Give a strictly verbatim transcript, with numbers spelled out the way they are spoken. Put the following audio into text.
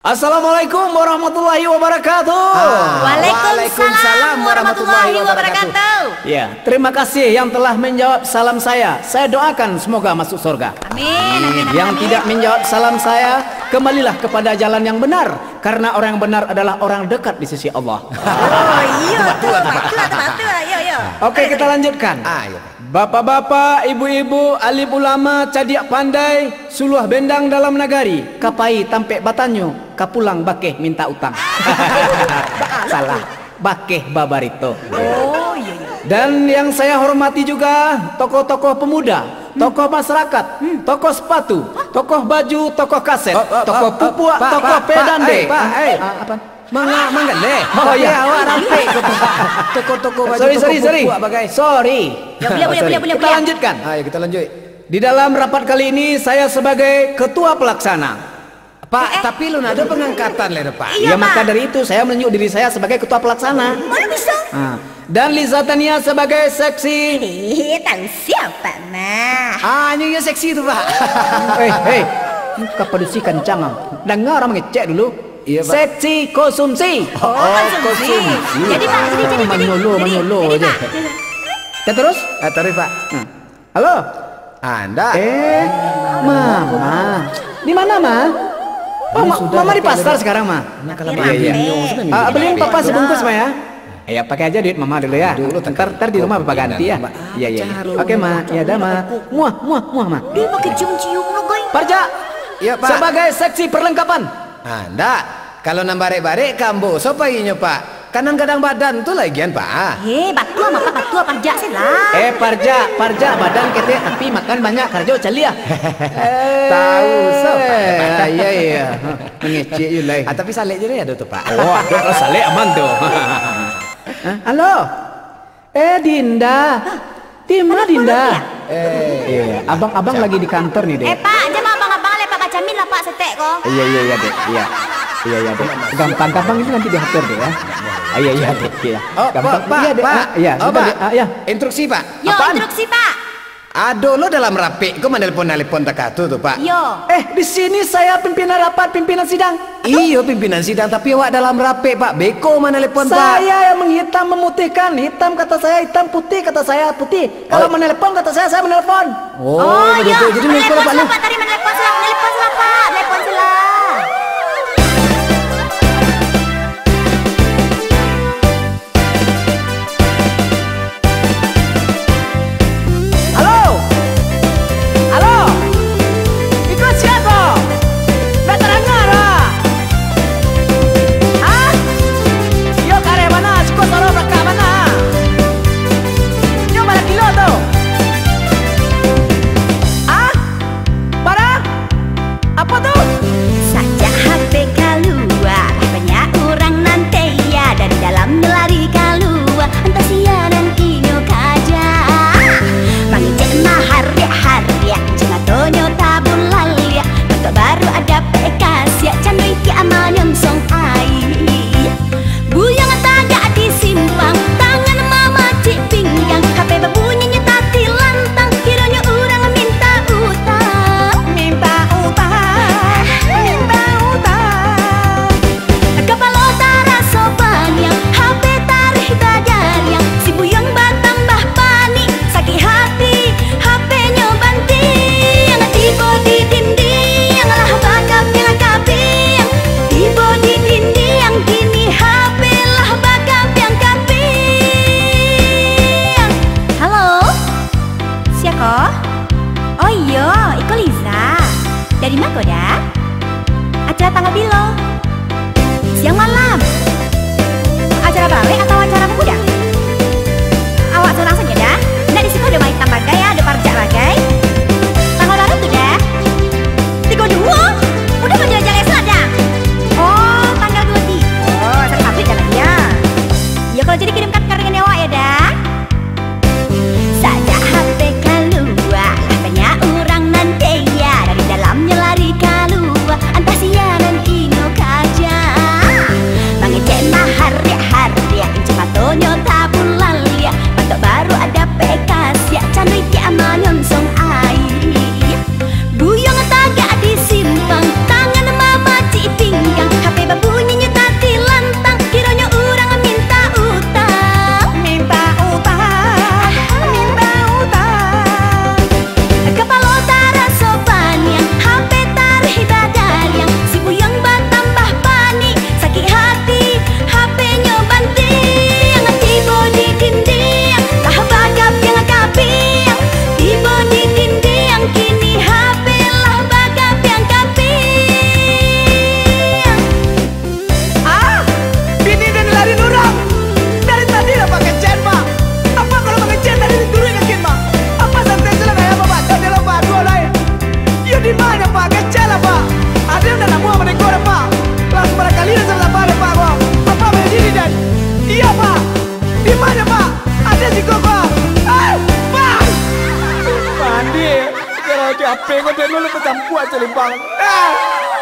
Assalamualaikum warahmatullahi wabarakatuh. Ah, Waalaikumsalam warahmatullahi wabarakatuh. Ya, terima kasih yang telah menjawab salam saya. Saya doakan semoga masuk surga. Amin, amin, amin, Yang amin. tidak menjawab salam saya, kembalilah kepada jalan yang benar, karena orang yang benar adalah orang dekat di sisi Allah. Oh, iya tu, batua, tu, batua. Yo, yo. Oke, kita lanjutkan. Ah, iya. Bapak-bapak, ibu-ibu, alim ulama, cadiak pandai, suluah bendang dalam nagari, ka pai tampek batanyo, ka pulang bakeh minta utang. Salah, bakeh babarito. Oh, iya, iya. Dan yang saya hormati juga, tokoh-tokoh pemuda, tokoh masyarakat, tokoh sepatu, tokoh baju, tokoh kaset, Oh, oh, tokoh oh, oh, pupuak, Pak, tokoh Pak, Pak, pedande. eh, Pak, eh. Ah, apa? Manga-, manggaleh. Oh, Tapi iya. awak rapek ko, Pak. Toko-toko baju, Sorry, toko sorry, sorry. pupuak bagai. Sorry. Ya, boleh, boleh, Sorry. boleh, boleh, Kita boleh. lanjutkan. Ah, ya, kita lanjut. Di dalam rapat kali ini, saya sebagai ketua pelaksana. Pak, Eh, eh. tapi lu nado pengangkatan leh, Pak. Iya, Ya, maka Pak. dari itu, saya menunjuk diri saya sebagai ketua pelaksana. Mana bisa? Ah. Dan Liza Tania sebagai seksi. Eh, tahu siapa, mah? Ah, nyo, nyo seksi tu, Pak. Eh, eh. Ka padusi kancang, ah. Dengar orang mengecek dulu. Iya, Pak. Seksi konsumsi. Oh, Oh, konsumsi. konsumsi. Jadi, Pak, jadi, jadi, jadi. Manyolo, Jadi, manyolo jadi, aja. Pak. Kita terus? Ah, terus, Pak. Hmm. Halo? Ah, ndak. Eh, Mama. Di mana, Ma? Oh, Ini Ma-, sudah Mama di pakai pasar udah. sekarang, Ma. Nah, kalau Iya, iya. Mama Iya. Ah, beliin Papa sebungkus, Ma, ya. Ya, pakai aja duit Mama dulu, ya. Dulu, Ntar, ntar di rumah Papa ganti, ya. Iya, iya, iya. Oke, Ma. Ya, dah, Ma. Muah, muah, muah, Ma. Dia pakai cium-cium lo, guys. Parja. Iya, Pak. Sebagai seksi perlengkapan. Ah, ndak. Kalau nan barek-barek, ka ambo so painyo, Pak. Kan nan gadang badan tu lagian, Pak. Ye, batua, Mama, batua, Parja, sih lah. Eh, Parja, Parja, badan ketek, tapi makan banyak, karajo caliah. Tahu, so. Eh, iya, iya. Mengecek you, lai. Ah, tapi salek je, lai, ado tu, Pak. Oh, ado lah salek, aman tu. Hah? Halo? Eh, Dinda. Di ma, Dinda? Eh, Iya, abang-abang lagi di kantor nih, Dek. Eh, Pak, jan abang-abang, leh, Pak, bacamin lah, Pak, setek ko. Iya, iya, iya, Dek. Iya. Iya, iya, Dek. Gampang-gampang itu nanti diatur, Dek, ya. Ah, iya, iya, Dek. Iya. Oh, Gampang. Pak, Pak, Iya, Dek. Pak. Ah, iya, Oh, sebentar, Pak. Dek. Ah, iya. Instruksi, Pak. Yo, Apaan? instruksi, Pak. Ado lo dalam rapek ko manelepon-nalepon takah tu, tu, Pak. Yo. Eh, di sini saya pimpinan rapat, pimpinan sidang. Iyo, pimpinan sidang, tapi awak dalam rapek, Pak. Beko manelepon, Pak. Saya yang menghitam memutihkan. Hitam kata saya hitam, putih kata saya putih. Kalau Oh. manelepon kata saya, saya manelepon. Oh, Oh, betul. iyo. Jadi, manelepon Manelepon lah, Pak, lu. sila, Pak. Tadi manelepon sila. Manelepon sila. Manelepon sila. Halo? Halo? Iko sia ko? Ndak tadanga doh. Hah? Iyo kareh bana, siko suaro barakak bana. Nyo bara kilo tu? Hah? Bara? Apo tu? Lo, lo tacampua aceh Lembang. Ah!